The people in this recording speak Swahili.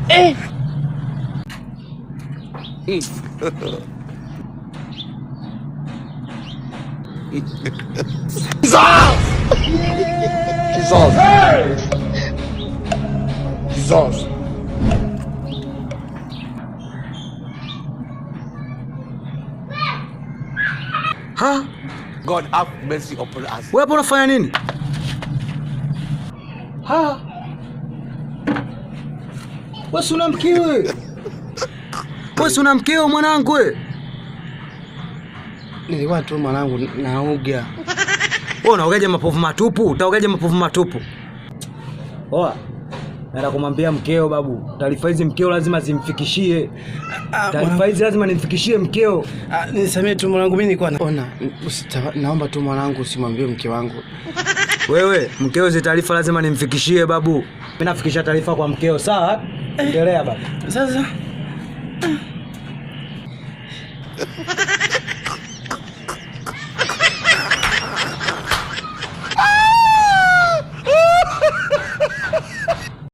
Eh. Jesus! Jesus! Jesus! Ha? God have mercy upon us. Wewe hapo unafanya nini? Ha? Wewe si una mkewe? Wewe si una mkeo mwanangu wewe? Nilikuwa tu mwanangu naoga. Wewe unaogaje mapovu matupu? Utaogaje mapovu matupu? Oa. Naenda kumwambia mkeo babu. Taarifa hizi mkeo lazima zimfikishie. Taarifa hizi lazima nimfikishie mkeo. Ah, nisamee tu mwanangu, mimi nilikuwa naona. Naomba tu mwanangu usimwambie mke wangu. Wewe mkeo hizi taarifa lazima nimfikishie babu. Mimi nafikisha taarifa kwa mkeo, sawa? Endelea babu. Sasa.